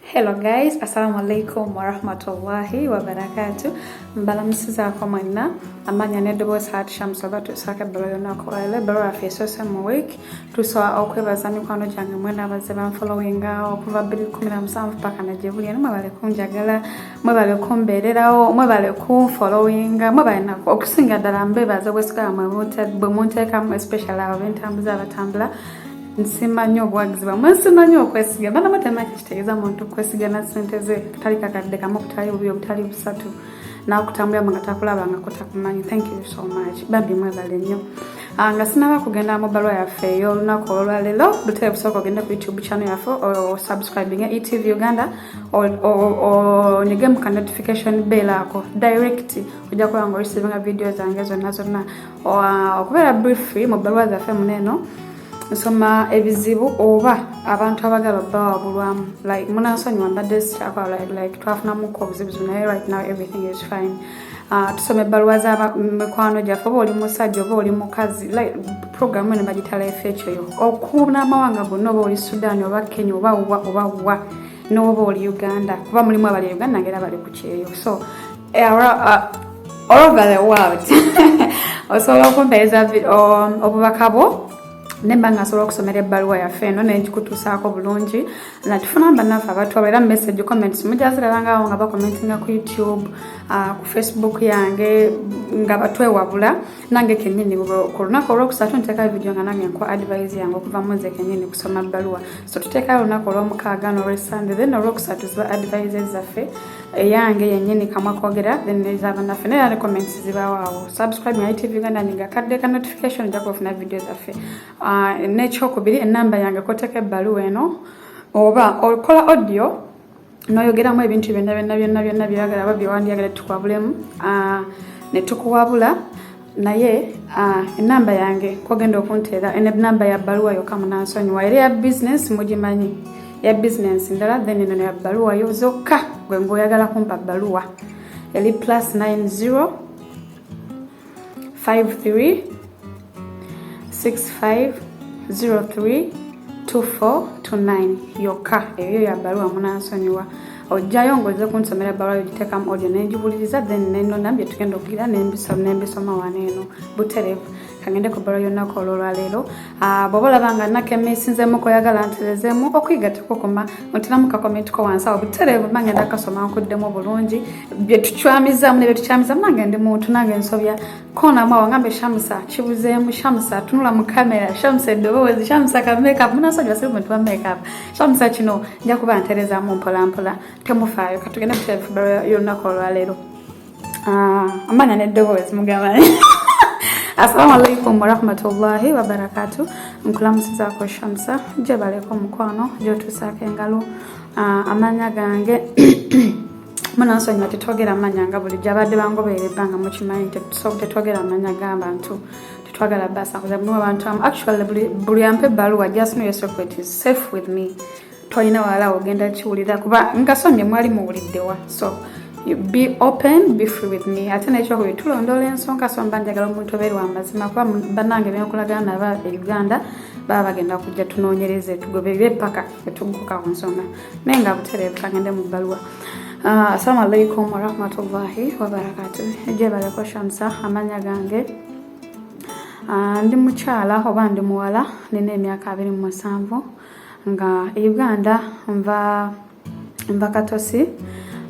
Hello guys, assalamu alaikum warahmatullahi wabarakatuh. Mbalamusizaako mwenna, amanya n'eddoboozi Hati Shams oba tusaako ebbaluwa y'olunaku olwaleero, ebbaluwa yaffe esoose mu week. Tusobola okwebaza mikwano gyange mwena abazze banfollowinga okuva 2017 paka na gye buli eno. Mwebale kunjagala, mwebale kumbeererawo, mwebale kunfollowinga, mwebale nako okusinga ddala mbebaza obwesiga bwammwe bwe munteekamu, especially abo bentambuza abatambula. Nsiima nnyo obuwagizi bwammwe, nsiima nnyo okwesiga. Banamu temanyi kitegeeza muntu kwesiga na ssente ze, kutali kakadde kamu, kutali bubi, obutali busatu, nakutambulamu nga takulabangako, takumanyi. Thank you so much bambi, mwebale nnyo. Nga sinaba kugenda mu bbaluwa yaffe ey'olunaku olwaleero, butere busooka ogende ku YouTube channel yaffe, osubscribing ETV Uganda, onyige mu ka notification bell ako direct, ojja kuba nga oreceivinga video zange zonna zonna. Okubeera brief mu bbaluwa zaffe muneeno, nsoma ebizibu oba abantu abagala obbawabulwamu. Like munansonyiwa, mbadde sikyakola, like twafunamuko obuzibuzibu, naye right now everything is fine. Tusoma ebbaluwa z'amikwano gyaffe, oba oli musajja oba oli mukazi. Like programu eno bagita Life Ekyoyo, okuuna amawanga gonna, oba oli Sudan oba Kenya oba wa oba wa, n'oba oli Uganda, kuba mulimu abali Uganda ngaera bali ku kyeyo. So all over the world osobola okumpeereza obubaka bwo, nemba nga nsobola okusomera ebbaluwa yaffe eno nengikutuusaako bulungi. Natufuna bannaffe abatwaba era message, comments mujazirabangawo nga bakomentinga ku YouTube, ku Facebook yange nga batwewabula. Nange kenyini ku lunaku olwokusatu nteekayo video nga nange nkuwa advice yange okuva mu nze kenyini kusoma bbaluwa. So tuteekayo olunaku olwomukaaga n'olwesande, then olwokusatu ziba advices zaffe, eyange yennyini kamwa kwogera, then ezabannaffe, naye era ne comments zibaawo awo. Subscribe nga ITV Uganda, ninga kadde ka notification, ojja kufuna video zaffe. N'ekyokubiri, enamba yange koteka ebbaluwa eno oba okola audio n'oyogeramu ebintu byonna byonna byonna byonna byagala oba byewandiyagala tukwabulemu, ne tukuwabula. Naye enamba yange kwogenda okunteera, enamba ya bbaluwa yokka, munansonyiwa, era ya business mugimanyi, ya business ndala, then eno ya bbaluwa yo zokka. Gwe ngaoyagala kumpa bbaluwa, eri +90 53 65 03 2429 yokka. Eyo ya bbaluwa, munansonyiwa. Ojjayo ng'ozze kunsomera ebbaluwa, yogiteekamu audio nengiwuliriza, then nenona bye tugenda okugira nembisoma wano eno butereevu. Kangende ku bbaluwa y'olunaku olwolwaleero. Bw'oba olaba nga nakemisinzeemu koyagala nterezeemu, okuyiga tekukoma, onteramu kakomenti ko wansi awo butereevu, mba ngenda kasoma nkuddemu bulungi bye tucwamizaamu ne bye tucwamizamu. Nange ndi muntu, nange nsobya konamu awo, ngambe Shamusa kibuzeemu, Shamusa tunula mu kamera, Shamusa eddoboozi, Shamusa ka makeup, munansonyiwa siri muntu wa makeup, Shamusa kino, nja kuba nterezaamu mpola mpola, temufaayo. Katugende butereevu bbaluwa y'olunaku olwaleero. Amanya n'eddoboozi mugamba. Assalamu alaikum warahmatullahi wabarakatu. Nkulamusizaako Shamsa, gyebaleko mukwano gyotuusaako engalo. Amanya gange, munansonyiwa, tetwogera amanya nga bulijjo, abadde bangoberera ebbanga mukimanyi tetwogera amanya g'abantu, tetwagala basakuza mulimu abantu. Actually buli ampa ebbaluwa, just know your secret is safe with me. Tolina wala ogenda kiwulira kuba nkasomye mwali muwuliddewa. So you be open, be free with me. Ate nekyokubiri, tulondoola ensonga, so mba njagala omuntu obeere wa mazima, kuba bannange benkolagana naba e Uganda baba bagenda kujja tunoonyereze, tugoberere paka wetugguka ku nsonga, naye nga butereevu. Kangende mu bbaluwa. Assalamu alaikum warahmatullahi wabarakatu. Gyebaleko Shamsa, amanya gange, ndi mukyala oba ndi muwala, nina emyaka 27, nga e Uganda nva Katosi,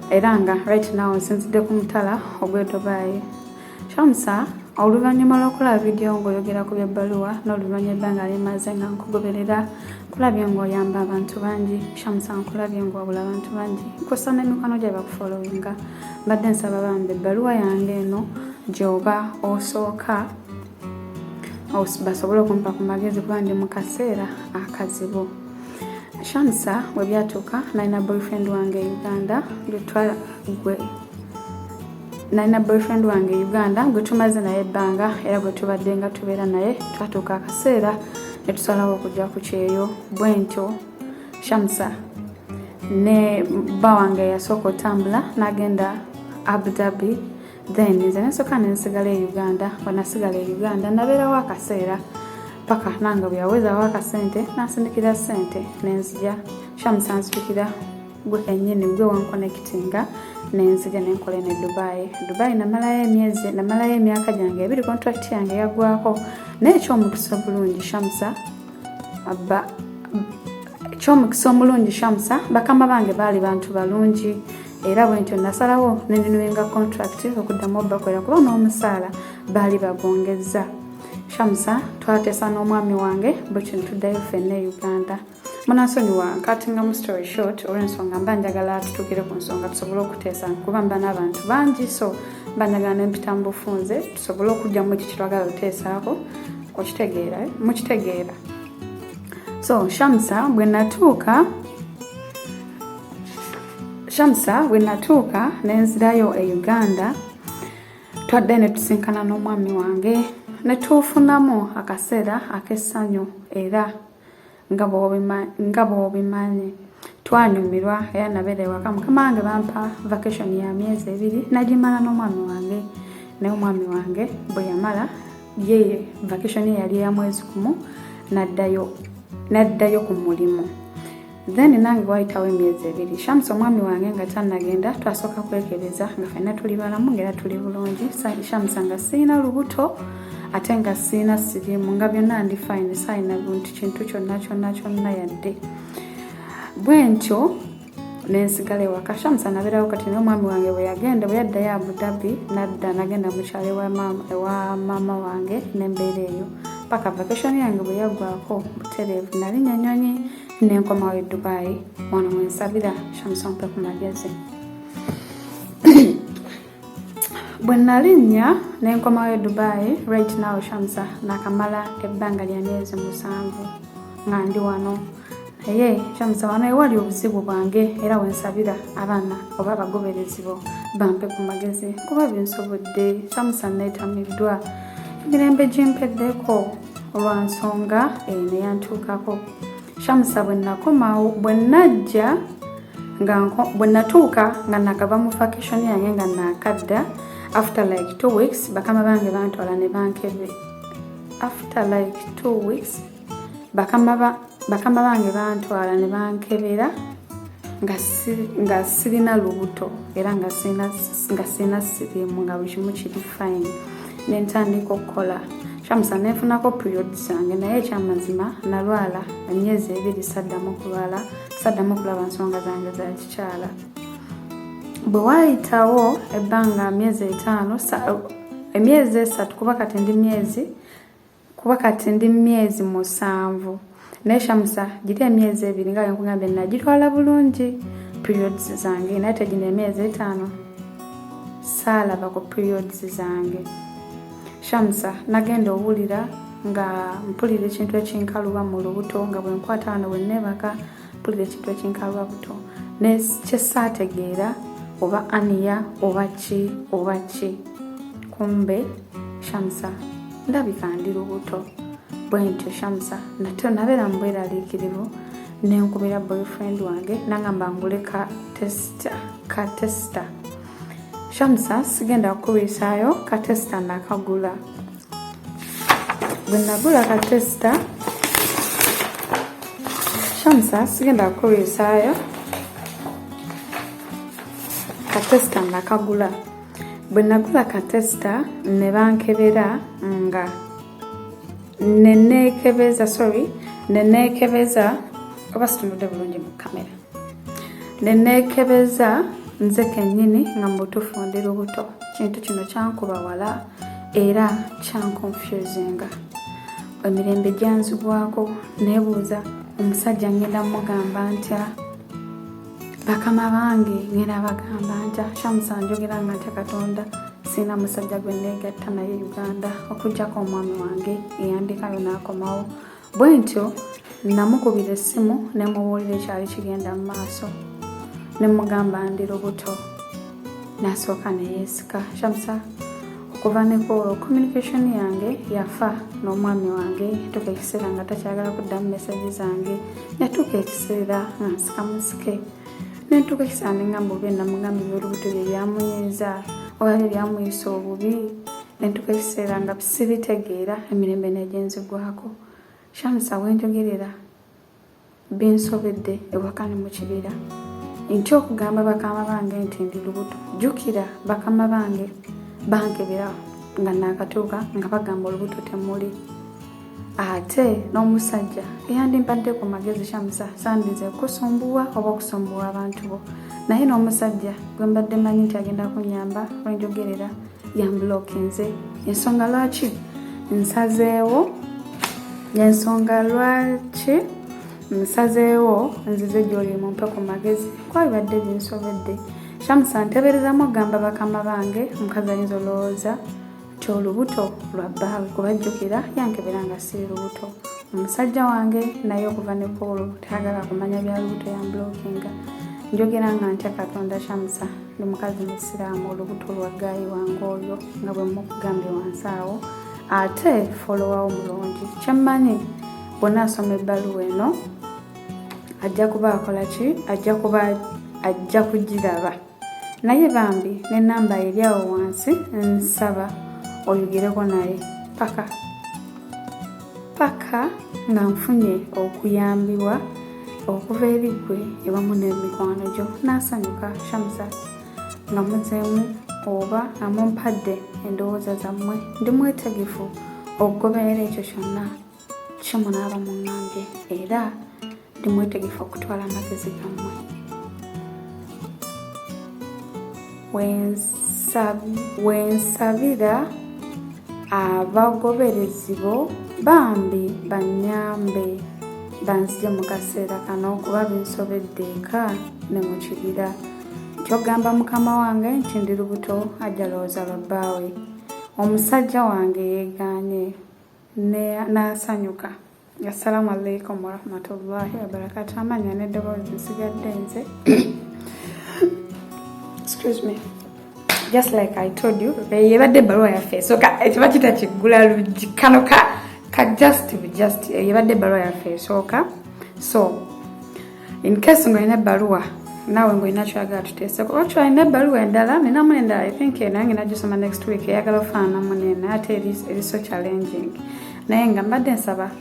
era nga right now nsinzidde ku mutala ogw'e Dubai. Shamsa, oluvannyuma lw'okulaba vidiyo ng'oyogera ku by'ebbaluwa n'oluvannyuma ebbanga limaze nga nkugoberera, nkulabye ng'oyamba abantu bangi. Shamsa, nkulabye ng'owabula abantu bangi, nkusa n'emikwano gye bakufollowinga. Mbadde nsaba bambi ebbaluwa yange eno gy'oba osooka basobole okumpa ku magezi, kuba ndi mu kaseera akazibu. Shamsa, bwe byatuuka nalina boyfriend wange e Uganda, gwe nalina boyfriend wange e Uganda gwe tumaze naye ebbanga, era gwe tubadde nga tubeera naye. Twatuuka akaseera ne tusalawo okujja ku kyeyo. Bwe ntyo Shamsa, ne bba wange yasooka otambula n'agenda Abu Dhabi, then nze nensooka nensigala e Uganda. Bwe nasigala e Uganda, nabeerawo akaseera paka nange bwe yawezawo akasente, nansindikira sente nenzija. Shamsa, nzijukira Gwe kennyini gwe wankonekitinga nenzija nenkola eno e Dubai. Dubai namalayo emyezi, namalayo emyaka gyange 2, contract yange yaggwako. Naye ekyomukisa obulungi Shamsa, ba ekyomukisa omulungi Shamsa, bakama bange baali bantu balungi, era bwe ntyo nasalawo nenrenewinga contract okuddamu obbakolera, kuba n'omusaala baali bagongezza. Shamsa, twateesa n'omwami wange bwe kino, tuddayo ffenna e Uganda. Munansonyiwa ncuttinga mu story short olw'ensonga mba njagala tutuukire ku nsonga, tusobole okuteesa, kuba mba n'abantu bangi, so mba njagala nempita mu bufunze tusobole okugyamu ekyo kyetwagala oteesaako. Okitegeera, eh? Mukitegeera. So Shamsa, bwe natuuka, Shamsa, bwe natuuka nenzirayo e Uganda, twadde ne tusinkana n'omwami wange ne tufunamu akaseera ak'essanyu, era nga bw'obimanyi twanyumirwa. Era nabeera ewaka, mukama wange bampa vacation ya myezi 2, nagimala n'omwami wange. Naye omwami wange bwe yamala ye vacation ye yali ya mwezi 1, naddayo ku mulimu. Then nange wayitawo emyezi 2. Shamsa, omwami wange nga tannagenda, twasooka kwekebeza nga ffenna tuli balamu, ngaera tuli bulungi. Shamsa, nga siina lubuto ate nga siina siriimu, nga byonna ndi fine, saayina buntu kintu kyonna kyonna kyonna yadde. Bwe ntyo nensigala ewaka. Shamsa, nabeerawo kati. Naye omwami wange bwe yagenda, bwe yaddayo Abu Dhabi, nadda nagenda mukyalo ewa maama wange, nembeera eyo paka vacation yange bwe yaggwako butereevu. Nalinnya ennyonyi nenkomawo e Dubai. Wano wensabira, Shamsa, mpe ku magezi. Bwe nalinnya nenkomawo e Dubai, right now Shamsa, nakamala ebbanga lya myezi 7 nga ndi wano. Naye Shamsa, wano ewali obuzibu bwange, era wensabira abaana oba abagoberezi bo bampe ku magezi, kuba binsobodde. Shamsa, neetamiddwa, emirembe gimpeddeko olwa nsonga eno eyantuukako. Shamsa, bwe nakomawo, bwe najja nga bwe natuuka nga nakava mu vacation yange, nga nakadda, after like 2 weeks bakama bange bantwala ne bankebe. After like 2 weeks bakama bange bantwala ne bankebera nga sirina lubuto, era nga sirina siriimu, nga buli kimu kiri fine. Nentandika okukola. Shamsa, nenfunako period zange, naye ekyamazima nalwala emyezi 2, saddamu kulwala, saddamu kulaba nsonga zange za kikyala. Bwe waayitawo ebbanga myezi 5, emyezi 3, kuba kati ndi myezi 7. Naye Shamsa, giri emyezi 2 nga nkugambye nagitwala bulungi periods zange, naye tegino emyezi 5 saalaba ku periods zange. Shamsa, nagenda owulira nga mpulira ekintu ekinkaluba mu lubuto, nga bwe nkwata wano bwe neebaka mpulira ekintu ekinkaluba buto kyesaategeera oba hernia oba ki oba ki. Kumbe Shamsa, ndabika ndi lubuto. Bwe ntyo Shamsa, nate nabeera mu bweraliikirivu, nenkubira boyfriend wange, nangamba ngule ka tester. Shamsa, sigenda kukubisaayo, ka tester nakagula. Bwe nagula ka tester, Shamsa, sigenda kukubisaayo, ka tester nakagula. Bwe nagula ka tester ne bankebera, nga neneekebeza, sorry, neneekebeza, oba situnudde bulungi mu kamera, neneekebeza nze kennyini nga mu butuufu ndi lubuto. Kintu kino kyankuba wala era kyanconfusinga, emirembe gyanzigwako. Neebuuza, omusajja ngenda mugamba ntya? Bakama bange ngenda bagamba ntya? Shamsa, njogera nga ntya Katonda? Sirina musajja gwe neegatta naye Uganda okugjako omwami wange eyandikayo n'akomawo. Bwe ntyo namukubira essimu ne mubuulira ekyali kigenda mu maaso, ne mugamba ndi lubuto. Nasooka neyeesika. Shamsa, okuva nekwolwo communication yange yafa n'omwami wange. Yatuuka ekiseera nga takyagala kuddamu message zange. Yatuuka ekiseera nga nsika musike, nentuuka ekiseera nengamba oba namugamba ebyolubuto bye byamunyiiza oba bye byamuyisa obubi. Nentuuka ekiseera nga sibitegeera, emirembe negyenzigwako. Shamsa, wenjogerera binsobedde ewaka ne mu kibira. Ntya okugamba bakama bange nti ndi lubuto. Jjukira bakama bange bankebera nga naakatuuka nga bagamba olubuto temuli. Ate n'omusajja eyandimpadde ku magezi, Shamsa, sandinze kusumbuwa oba okusumbuwa abantu bo, naye n'omusajja gwe mbadde manyi nti agenda kunyamba lwenjogerera yambulokinze. Ensonga lwaki nsazeewo, ensonga lwaki nsazeewo nzize gy'oli mumpe ku magezi, kuba bibadde binsobedde. Shamsa, nteberezamu okugamba bakama bange, omukazi ayinza olowooza nti olubuto lwa bbaawe, kubajjukira yankebera nga siri lubuto. Omusajja wange naye okuva ne kwolwo tayagala kumanya bya lubuto, yambulokinga. Njogera nga ntya Katonda. Shamsa, ndi mukazi musiraamu. Olubuto lwa guy wange oyo nga bwe mukugambye wansi awo, ate follower wo mulungi. Kyemmanyi bwonna asoma ebbaluwa eno ajja kuba akola ki, ajja kuba ajja kugiraba. Naye bambi nenamba eri awo wansi, nsaba oyogereko naye paka paka nga nfunye okuyambibwa okuva eri ggwe ewamu n'emikwano gyo. Naasanyuka, Shamsa, nga muzeemu oba nga mumpadde endowooza zammwe. Ndi mwetegefu okugoberera ekyo kyonna kyemunaaba muŋŋambye, era ndi mwetegefu okutwala amagezi gammwe. Wensabira abagoberezi bo bambi banyambe banzije mu kaseera kano, kuba binsobedde eka ne mu kibira. Kyogamba mukama wange nti ndi lubuto ajja lowooza lwa bbaawe. Omusajja wange yeegaanye n'asanyuka. Assalamu alaikum warahmatullahi wabarakatu. Amanya n'eddoboozi nsigadde nze. Excuse me. Just like I told you, yebadde ebbaluwa yaffe esooka. Ekiba kitakiggula luggi kano ka just yebadde ebbaluwa yaffe esooka. So in case ng'olina ebbaluwa naawe ng'olina kyoyagala tuteeseko, actually alina ebbaluwa endala, ninamu endala, I think nange nagisoma next week, eyagala ofaananamu nene, ate eri so challenging. Naye nga mbadde nsaba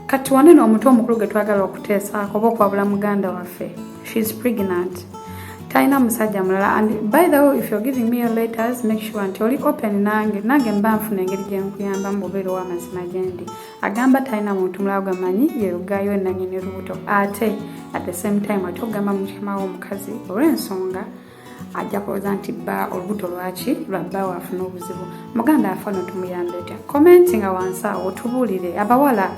kati wanene omutwe omukulu gwe twagala okuteesaako oba okwabula muganda waffe. She's pregnant, talina musajja mulala. And by the way, if you're giving me your letters, make sure nti oli open nange, nange mba nfuna engeri gye nkuyambamu bw'obeera ow'amazima gyendi. Agamba talina muntu mulala gwemanyi, yerugayo nanyini lubuto. Ate at the same time ate ogamba mukama we omukazi, olw'ensonga ajja kulowooza nti bba olubuto lwaki lwa bba waafuna obuzibu. Muganda afe ono tumuyambe otya? Commenti nga wansi awo tubuulire. Abawala,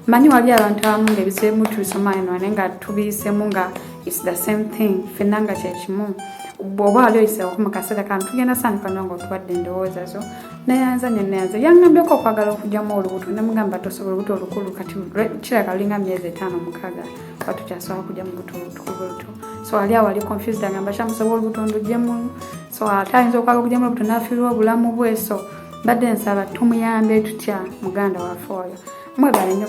manyi wali abantu abamu nga ebizibu tubisoma eno naye nga tubiyiseemu nga it's the same thing, ffenna nga kyekimu. Bw'oba wali oyiseeko mu kaseera kano, tugenda sanyuka nyo nga otuwadde endowooza zo. Neyanza nyo, neyanza. Yaŋŋambyeko okwagala okugyamu olubuto, nemugamba tosobola, olubuto olukulu kati kirabika lulinga myezi 5 6, kuba tukyasobola kujja mu buto oluto. So ali awo ali confused, agamba kyamusobola olubuto ndugyemu, so ate ayinza okwagala okugyamu olubuto n'afiirwa obulamu bwe. So mbadde nsaba tumuyambe tutya muganda waffe oyo? Mwebale nnyo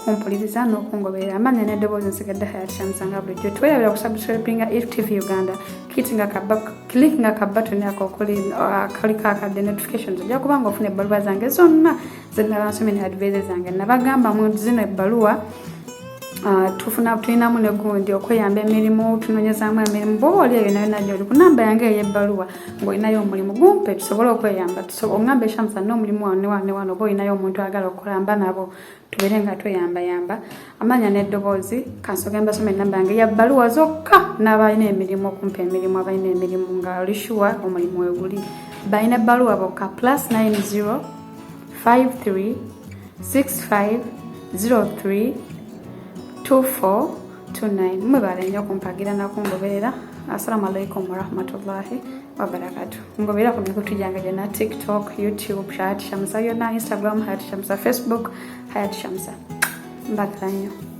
kumpuliriza n'okungoberera. Amanya n'eddoboozi nsigadde Hayat Shamsa nga bulijjo. Twerabira okusubscribinga TV Uganda, clickinga ka button ako kaliko akadde notifications, ojja kuba nga ofuna ebbaluwa zange zonna zenaba nsomye ne advice zange. Nabagamba mu zino ebbaluwa tufuna tulinamu negundi okweyamba emirimu, tunonyezaamu emirimu. Bwoba oli eyo nayo najja oli ku namba yange ey'ebbaluwa ng'olinayo omulimu, gumpe tusobole okweyamba. Oŋŋamba, "Eshamusa, n'omulimu wano ne wano ne wano," oba olinayo omuntu agala okukola, mba nabo tubeere nga tweyambayamba. Amanya n'eddoboozi kansooke mbasoma enamba yange ya bbaluwa zokka n'abalina emirimu, okumpa emirimu, abalina emirimu nga oli sure omulimu weguli, balina ebbaluwa bokka: +90 53 65 03 2429. Mwebale nnyo okumpagira nakungoberera. Assalamu alaikum warahmatullahi wabarakatu. Ngoberera ku mikutu gyange gyonna: TikTok, YouTube Hayat Shamsa yonna, Instagram Hayat Shamsa, Facebook Hayat Shamsa. Mbagala nnyo.